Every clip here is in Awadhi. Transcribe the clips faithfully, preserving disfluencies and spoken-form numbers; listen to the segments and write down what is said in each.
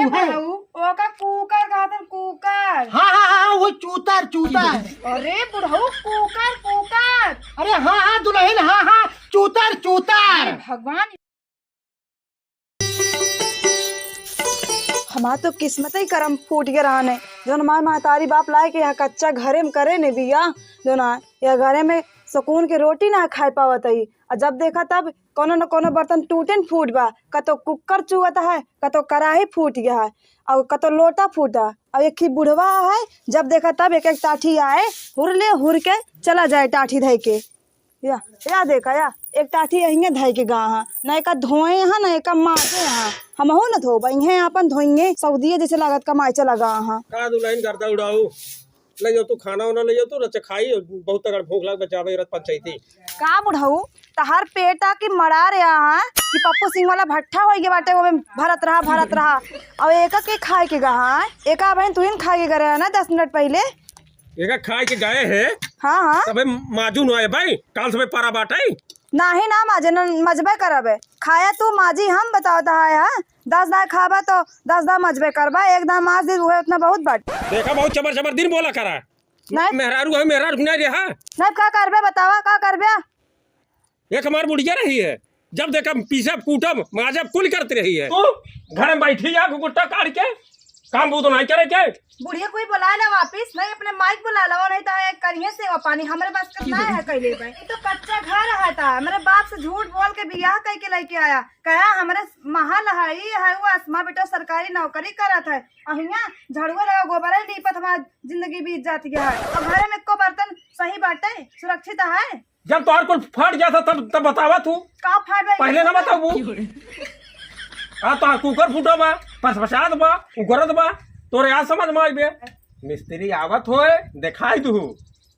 बुढ़ऊ, ओका कुकर कहतन, कुकर। हाँ, हाँ, हाँ, वो चूतर, चूतर। अरे बुढ़ऊ, कुकर, कुकर। अरे हाँ, हाँ, दुलहिन, हाँ, हाँ, चूतर, चूतर। अरे भगवान। हमार तो किस्मतइ करम फूट गे रहन है, जौन हमार महतारी बाप लाए के यहाँ कच्चा घरे में करे ने बिया, जौन आ, यह घरे में सुकून के रोटी ना खाए पावत हई। आ जब देखा तब कौनो न कौनो बर्तन टूटे न फूट बा, कतो कुकर चुअत है, कतो कराही फूट गया है, और कतो लोटा फूटा। और एक ही बुढ़वा है, जब देखा तब एक एक टाठी आए, हुर ले हुर के चला जाए टाठी धइ के। या, या देखा या, एक टाठी यहीं धइ के गा हा, न एका धोए हा, न एका माजे हा। हमहू न धोबा, इहें आपन धोइहें, सऊदिये जैसे लागत कमाए चला गा हा। का दुलहिन गर्दा उड़ाऊ? ले जाओ तू खाना वाना ले जाओ तू, रच खाई, बहुत तगड़ भूख लाग बचावे रत पंचायती। का बुढ़ऊ, तहार पेटा की मरार यहाँ कि पप्पू सिंह वाला भट्ठा होइगे बाटे, ओमे भरत रहा, भरत रहा। और एका के खाए के गहा, एका बहन तू ही न खाए के गए रहा ना दस मिनट पहिले। एका खाए के गए है। हाँ, हाँ। तबे माजू न आए भाई, काल सबे पारा बाटे। नाही ना माजे, न मजबे करबे। खाया तू माजी हम बतावत है, हाँ? दस दाय खाबा तो दस दाय मजबे करबा, एक दाय माज दी उहे उतना बहुत बाटे। देखा बहुत चबर चबर दिन बोला करा। नहीं। मेहरारू है, मेहरारू नहीं रहा। नहीं, का करबे बतावा, का करबे? एक हमार बुढ़िया रही है, जब देखा पीसब, कूटब, माजब, कुल करत रही है। तू घर में बैठी जा, घुघुट्टा काढ़ के, काम बूत नहीं करे के। बुढ़िया कोई बुला ला वापिस, नहीं अपने माइक बुला ला, नहीं तो ये करिए सेवा पानी, हमरे बस का ना है कैले बे। ये तो कच्चा घर है ता, मेरे बाप से झूठ बोल के बियाह कह के लेके आया, कहा हमरे महल है, ई है वो आसमा बेटा सरकारी नौकरी करत है, और हियां झड़ुआ लगा गोबर है लीपत हमार जिंदगी बीत जाती है, और घर में एको बर्तन सही बाटे, सुरक्षित है। जब तोहर कुल फट जाता तब, तब बतावा तू। का फट गई? पहले ना बताबू। आ तोहर कुकर फूटा बा, पसपसात बा, उगरत बा, तोरे आज समझ में आइबे। मिस्त्री आवत होए, देखाई दू,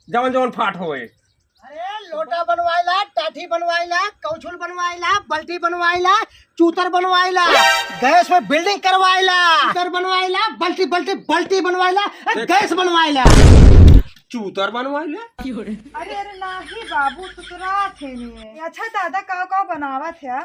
जवन जवन फाट होए। अरे लोटा बनवाइला, टाठी बनवाइला, कौछुल बनवाइला, बल्टी बनवाइला, चूतर बनवाइला, गैस में बिल्डिंग करवाइला, चूतर बनवाइला, बल्टी, बल्टी, बल्टी बनवाइला, ए, देख। गैस बनवाइला। चूतर बनवाइला? अरे, अरे, नाही बाबू, तुतरा थे ने। अच्छा दादा, का, का बनावत है?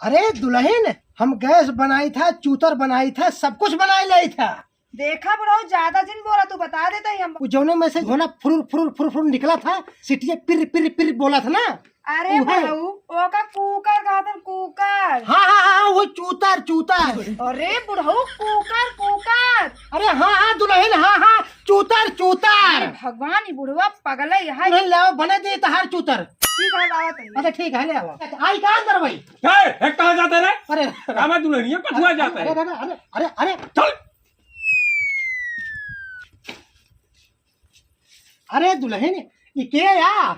अरे दुलहिन, हम गैस बनाई था, चूतर बनाई था, सब कुछ बनाई लाई था। देखा बुढ़ऊ, ज्यादा जिन बोला, तू बता देता ही हम। वो जौने में से धोना फुरुर, फुरुर, फुरुर, फुरुर निकला था, सिटिया पिर, पिर, पिर बोला था ना। अरे उहे। बुढ़ऊ, ओका कुकर कहतन, कुकर। हाँ, हाँ, हाँ, वो चूतर, चूतर। अरे बुढ़ऊ, कुकर, कुकर। अरे हाँ, हाँ, दुलहिन, हाँ, हाँ, चूतर, चूतर। अरे भगवान, ई बुढ़वा पगले है। दुलहिन ले आओ, बने दे तहार चूतर। ठीक है, लावत है। अच्छा, ठीक है, ले आओ। अच्छा, आई का अंदर भाई? ए, ए, कहाँ जाते रे? अरे, रामा दुल्हनिया पछुआ जाते अरे, हैं। अरे, अरे, अरे, अरे। चल। अरे दुलहिन, ई के या?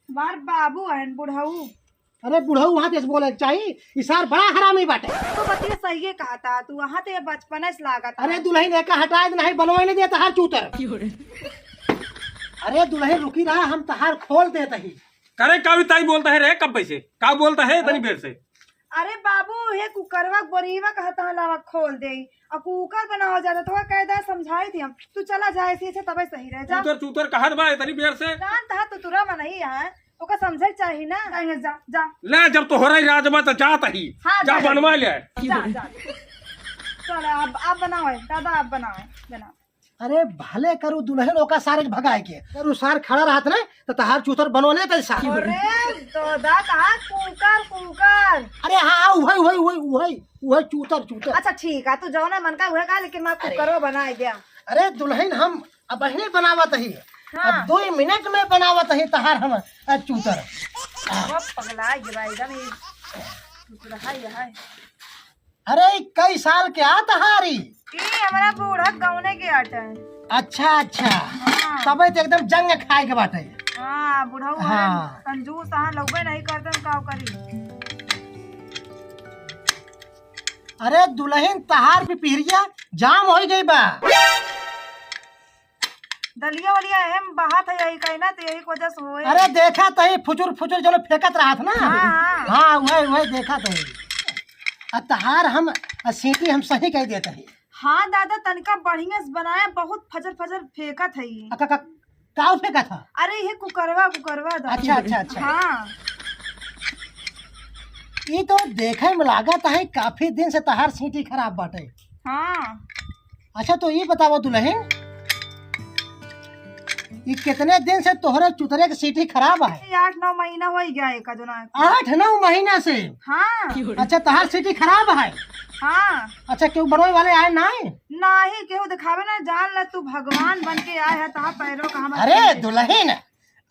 हमार बाबू हन, बुढ़ऊ। अरे बुढ़ऊ, वहाँ तेज बोले के चाही, ई सार बड़ा हरामी बाटे। तो बतिया सही है कहा था तू, वहाँ ते बचपन से लागत अरे है। दुलहिन, एका हटाए दे, नहीं बनवाई नहीं देता हर चूतर। अरे दुलहिन, रुकी रहा, हम तहार खोल देत ही। करे का भी ताई बोलता है रे, कब से? का बोलता है इतनी देर से? अरे बाबू, हे कुकरवा बोरीवा कहता लावा खोल दे। और कुकर बनावा जाता तो कह दे, समझाई थी हम। तू चला जाए, ऐसे, ऐसे तबे सही रह जा। चूतर, चूतर कहत बा इतनी देर से। जानत हा तू तुरा मनई है, ओका समझे के चाही ना। जा, जा, जा। ले, जब तोहरा ही राज बा, तो जात ही। हाँ, जा, जा, बनवा ले। जा, जा। चल, अब, अब बनाओ, दादा, अब बनाओ, बनाओ। अरे भले करू दुलहिन ओका सारे के भगाए के। अगर उ सार खड़ा रहत ना, तो तहार चूतर बनवले तै सार। अरे दादा, कहा कुकर, कुकर। अरे हाँ, हाँ, उहै, उहै, उहै, उहै, उहै चूतर, चूतर। अच्छा ठीक है, तू जौना मन का उहै कहा, लेकिन मैं अरे। कुकरो बनाए द्या। अरे दुलहिन, हम अबहिने बनावत ही। हाँ। अब दो मिनट में बनावत ही तहार हम, अ, चूतर। वो पगला गया एकदम, ये चूतर है, ये है। अरे, ई कई साल के आ तहारी? ई हमरा बूढ़ा गौने के आटे। अच्छा, अच्छा। हाँ। तबे तो एकदम जंग खाए के बाटे। हाँ, बुढ़ऊ हाँ। है, कंजूस, हाँ, लउबे नहीं करते, हम का करी? अरे दुलहिन, तहार भी पिहरिया जाम होइ गई बा। दलिया वलिया एम बहात है यही कहीं ना, तो यही की वजह से होए। अरे देखा तही फुचुर फुचुर जो फेंकत रहत ना। हाँ, हाँ। हाँ, वही, वही देखा तही। आ तहार हम, आ सीटी हम सही कह देत ही। हाँ दादा, तनिका बढ़िया से बनाया, बहुत फजर फजर फेंकत है ये। आ का, का, काऊ फेंकत है? अरे ये कुकरवा, कुकरवा दा। अच्छा, अच्छा, अच्छा। हाँ। ई तो देखे में लागत है काफी दिन से तहार सीटी खराब बाटे। हाँ। अच्छा, तो ये बतावा दुलहिन, ये कितने दिन से तोहरे चुतरे के सीटी खराब है? ये आठ नौ महीना होइ गया है का जोना। आठ नौ महीना से? हाँ। अच्छा, तहार सीटी खराब है? हाँ। अच्छा, केहू बनवे वाले आए नाहीं? नाहीं, केहू देखावे ना, जान ला तू भगवान बन के आए है, तहार पैरों का हम अरे दुलहिन,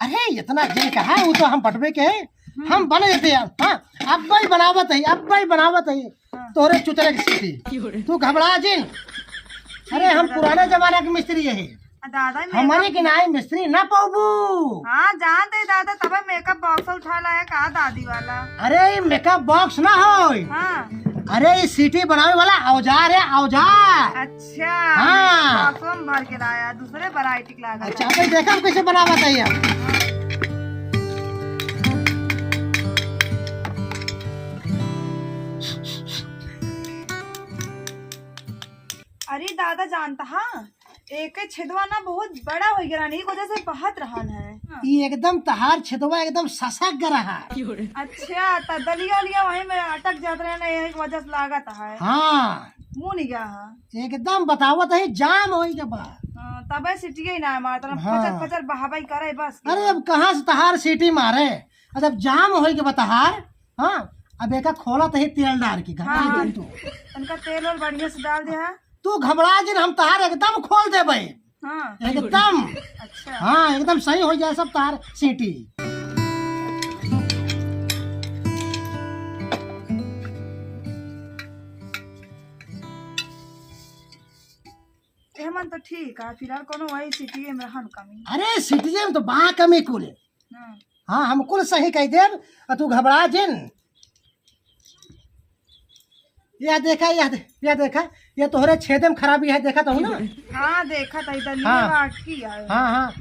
अरे इतना जिन कहा, वो तो हम बटवे के हैं, हम्म। हम बन देते हैं, हाँ, अब्बे ही बनावत है, अब्बे ही बनावत है, हाँ। तोहरे चुतरे के सीटी। तू घबरा जिन। अरे हम पुराने जमाना के मिस्त्री है। आ, दादा, हमरे makeup के नाई मिस्त्री ना पाबू। हाँ, जानते दादा, तबे makeup box उठा लाया का दादी वाला। अरे, ये makeup box ना होय। हाँ। अरे, ये सीटी बनावे वाला औजार है, औजार। अच्छा, हाँ। Box में भर के लाया, दूसरे variety के लागा। अच्छा, तो देखा कैसे बनावत है ये। अरे दादा, जानता हाँ, एक छेदवा ना बहुत बड़ा हो गया, एक वजह से बहत रहन है। हाँ। ई एकदम तहार छेदवा एकदम ससक ग रहा। अच्छा, त दलिया उलिया वहीं में अटक जात रहे ना, यही वजह से लागत है। हाँ। मुँह नहीं गया है। एकदम बतावत है, जाम होई के बा। हाँ, तबे सीटिए ही ना मारत रहा, हाँ। फचर फचर बहाबाई करे बस। अरे, अब कहाँ से तहार सीटी मारे? अब जाम होई के बा तहार, हाँ, अब एका खोलत ही तेल डार के, घबरा हाँ। जिन तू। तनका तेल और बढ़िया से डाल दे, हाँ। तू घबरा जिन, हम तहार एकदम खोल देबे। हाँ। एकदम। अच्छा। हाँ, एकदम सही हो जाए सब तहार सीटी। एमन तो ठीक है, फिलहाल कोनो वही सीटी में रहन कमी। अरे, सीटी में तो बा कमी कुल। हाँ। हाँ, हम कुल सही कह देब, आ तू घबरा जिन। या देखा, या दे-, या देखा, ये तोहरे छेदे में खराबी है, देखा तो हूँ ना। हाँ, देखा तो इधर हाँ। हाँ, हाँ।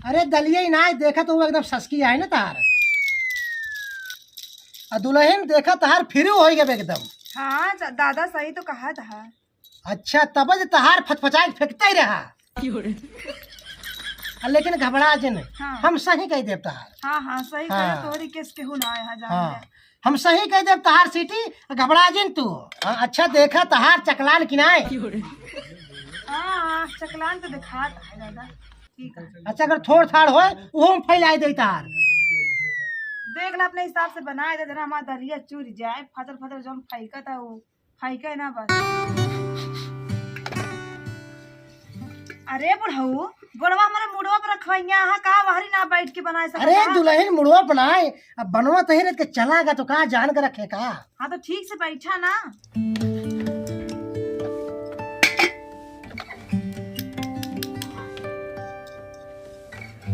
अरे दलिया ही ना है, देखा तो वो एकदम ससकी है ना तार। आ दुलहिन देखा तहार फिरू होई गए एकदम। हाँ, दा-, दादा सही तो कहा था। अच्छा, तब जे तहार फचफचाए के फेंकते ही रहा। आ, लेकिन घबरा जिन, हाँ। हम सही कह देब तहार। हाँ, हाँ, सही हाँ। कहे, तोहरी केस केहू ना आए, हाँ, जान हाँ। ले। हम सही कह देब तहार सीटी, घबरा जिन तू। हाँ, अच्छा देखा तहार चकलान कि नाय। हाँ, हाँ, चकलान तो दिखात है दादा। ठीक है। अच्छा, अगर थोड़ थाड़ होए, वो हम फैलाए दे तहार। देख ला, अपने हिसाब से बनाए दे, जना हमार दलिया चुर जाए, फजर फजर जौन फेंकत है वो। है के ना बस। अरे बुढ़ऊ, गोड़वा हमारे मुड़वा पर रखवैया हा का, वहरी ना बैठ के बनाए सकत अरे हा? दुलहिन मुड़वा बनाए, अब बनवा तही रह के चला गा तो का जान के रखे का? हाँ तो ठीक से बैठा ना।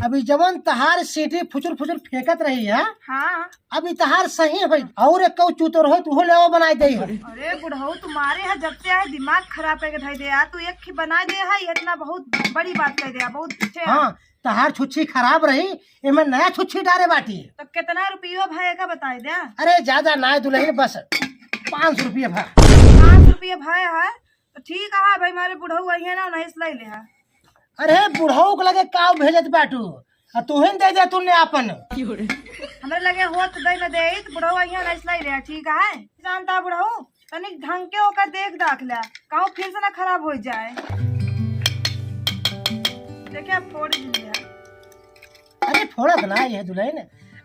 अभी जवन तहार सीटी फुचुर फुचुर फेंकत रही है, हाँ। अभी तहार सही होई, और एक कौ चूतर होई, तू ले आओ बनाए दे है। अरे बुढ़ऊ, तुम्हारे यहाँ जब से आए दिमाग खराब करके धई दे यार, तू एक ही बनाए दे है, इतना बहुत बड़ी बात कह दे यार, बहुत अच्छे। हाँ, तहार छुच्छी खराब रही, एमे नया छुच्छी डारे बाटी। तो कितना रुपयो भाई का बताई दे? अरे ज्यादा ना दुलहिन, बस पाँच सौ रुपये भा। पाँच सौ रुपये भाई है, तो ठीक है भाई, हमारे बुढ़ऊ आई है ना, नहीं से ले ले है। अरे बुढ़ऊ के लगे काव भेजत बाटू, आ तू ही दे दे तूने आपन। हमरे लगे होत दे न देइत, बुढ़ऊ अइहन अइस लाई ले, ठीक है? जानता बुढ़ऊ, तनिक ढंग के ओकर देख दाख ले, कहूँ फिर से ना खराब हो जाए। देखे अब फोड़ दिया। अरे फोड़त ना ये दुलहिन,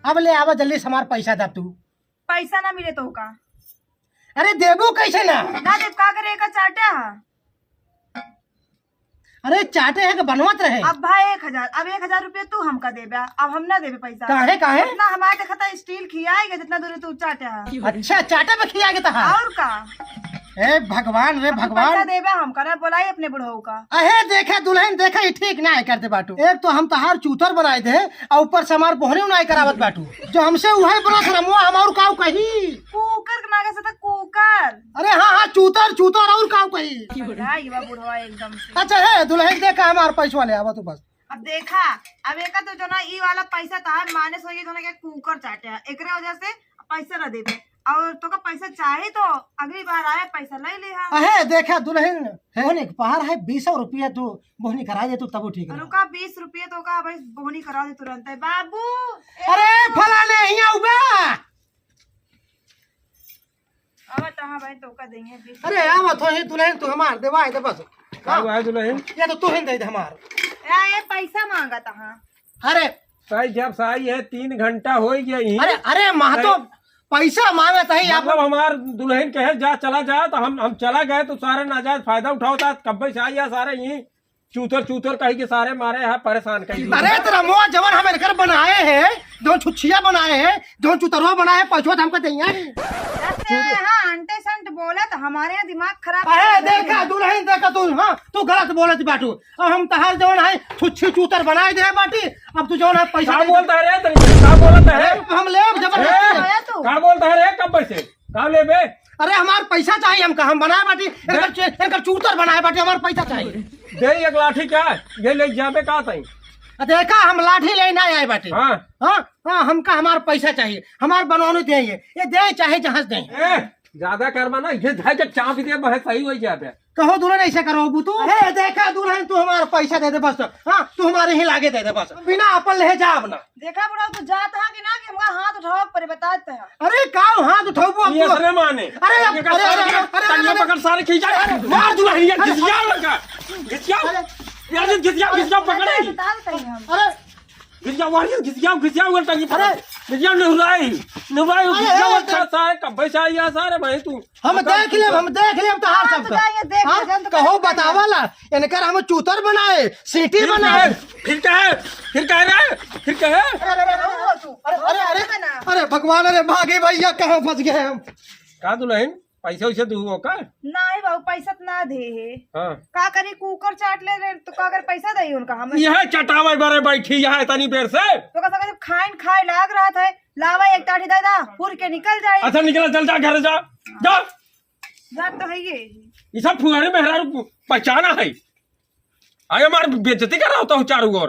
अब ले आवा जल्दी से हमार पैसा दा तू। पैसा ना मिले तो का? अरे देबू कैसे ना? ना देब का करे, एका चाटा है। अरे चाटे है कि बनवत रहे। अब भाई एक हजार, अब एक हजार रुपये तू हमका देबे, अब हम ना देबे पैसा। काहे, काहे? इतना हमारे देखा था स्टील खियाएगा जितना दूर तू चाटे है। अच्छा, चाटे पे खियाएगा तहार? और का? ए भगवान रे अब तू भगवान। पैसा देबे हमका ना, बोलाई अपने बुढ़ऊ का। अहे देखा दुलहिन, देखा ही ठीक ना है करते बाटू। एक तो हम तहार चूतर बनाए दे और ऊपर से हमार बोहनी उनाई करावत बाटू। जो हमसे उहे बोला शरमुआ हम और काऊ कही। कुकर के नागे से तो कुकर। अरे हाँ, हाँ, चूतर, चूतर और काऊ कही। पगला गया बुढ़वा एकदम से। अच्छा है, दुलहिन देखा हमार पैसवा ले आवा तू बस। अब देखा, अब एका तो जो ना ई वाला पैसा तहार माइनस हो गया, जो ना के कुकर चाटे है, एकरे वजह से पैसा ना देबे। और तोका पैसा चाहे तो अगली बार आए, पैसा ले ले हा। अहे, देखा दुलहिन, है ने, पहाड़ है, बीस रुपया तू बोहनी करा दे तू, तबो ठीक है। रुका, बीस रुपये तो का भाई बोहनी करा दे तुरंत है। बाबू, ए अरे बाबू। फलाने, यहाँ उबा। अब तहाँ भाई तो का देंगे बीस। अरे, आवत हो ही दुल्हन, तू हमार देवाई दे बस। का हुआ है दुल्हन? ये तो तू ही दे दे हमार। ए, ए, पैसा मांगा तहाँ। अरे। भाई, जब से आई है, तीन घंटा हो ही गया यहीं। अरे, अरे, माँ तो भाई, पैसा मांगत है आप। मतलब, हमार दुल्हन कहे, "जा, चला जा," तो हम, हम चला गए, तो सारे नाजायज फायदा उठावता, कब्बे से आई है सारे यहीं। चूतर चूतर कही के सारे मारे हैं, परेशान कही। अरे तेरा मुआ जवन हम इनकर बनाए हैं, जवन छुच्छिया बनाए हैं, जवन चुतरवा बनाए हैं, पैसवा तो हमको देइया है। जब से आए हैं अंटे संट बोलत, हमारे यहाँ दिमाग खराब अरे कर रहे देखा हैं। दुल्हन देखा तू, हाँ तू गलत बोलत बाटू। अब हम तहार जवन है छुच्छी चूतर बनाए दे बाटी, अब तू जवन है पैसा का दे दे। बोलता है रे? तनी का बोलता है? अरे हम ले जबरदस्ती। ए, आया तू। का बोलता है रे? कब पैसे? का लेबे? अरे हमार पैसा चाहिए हमका, हम बनाए बाटी, इनकर दे। चू-, इनकर चूतर बनाए बाटी, हमार पैसा चाहिए। दे एक लाठी का, ये ले जाबे का तई? आ देखा हम लाठी ले ना आए बाटी। हाँ। हाँ, हाँ, हमका हमार पैसा चाहिए, हमार बनौनी दे ये, ये दे चाहे जहाज दे। ए, ज्यादा करबा ना, ये धै के चाप दे, बहे सही हो जाबे। कहो दुल्हन ऐसे करो बू तू। अरे देखा दुल्हन तू हमार पैसा दे दे बस। हाँ, तू हमारे ही लागे दे दे बस, बिना अपन ले जाब ना। देखा बुढ़ऊ, तू जात हा कि ना कि हमका हाथ उठावे के पड़े, बताते हैं। अरे, का हाथ उठाबू अब ये तू? असरे माने। अरे, अब, ये का अरे, सारे अरे, अरे, तनिया अरे, पकड़, सारे खींचा। अरे, मार दुल्हनिया, अरे, घिसिया लड़का। घिसिया। अरे। यार, घिसिया, घिसिया पकड़े। बता देते हैं हम। अरे। घिसिया, वाह, घिसिया, घिसिया, वो टंगी पकड़। अरे। घिसिया, निहुराई। निहुराई, अरे, घिसिया, अरे, वो अरे। सारे कब्बे से आई है, सारे भाई तू। हम देख लेब, हम देख लेब तहार हाँ, सब तो का। जाइए, देख हाँ, लेब, हम तो कहो कहीं बतावा ला, इनकर हम चूतर बनाए, सीटी फिर बनाए। कहे, फिर कहे, फिर कहे रे, फिर कहे। अरे, अरे, अरे, अरे, अरे, अरे, अरे, अरे, अरे, अरे, अरे, भगवान, अरे, भागे भैया, कहाँ फंस गए हम? का दुल्हन, पैसा वैसा दू हो का? नाही बाबू, पैसा त ना दे है। हाँ। का करी, कुकर चाट ले रहे, तो का कर पैसा दे उनका हम? यह चटावे बरे बैठी, यह इतनी देर से। तो का सका जब खाइन खाए लाग रहा था, लावा एक टाठी दे दा, हुर के निकल जाए। अच्छा निकला, चल जा, घर जा, जा। बात तो है ये। ये सब फुहारे मेहरारू पहचाना है। आए हमार बेइज्जती करा होता हो चारों ओर।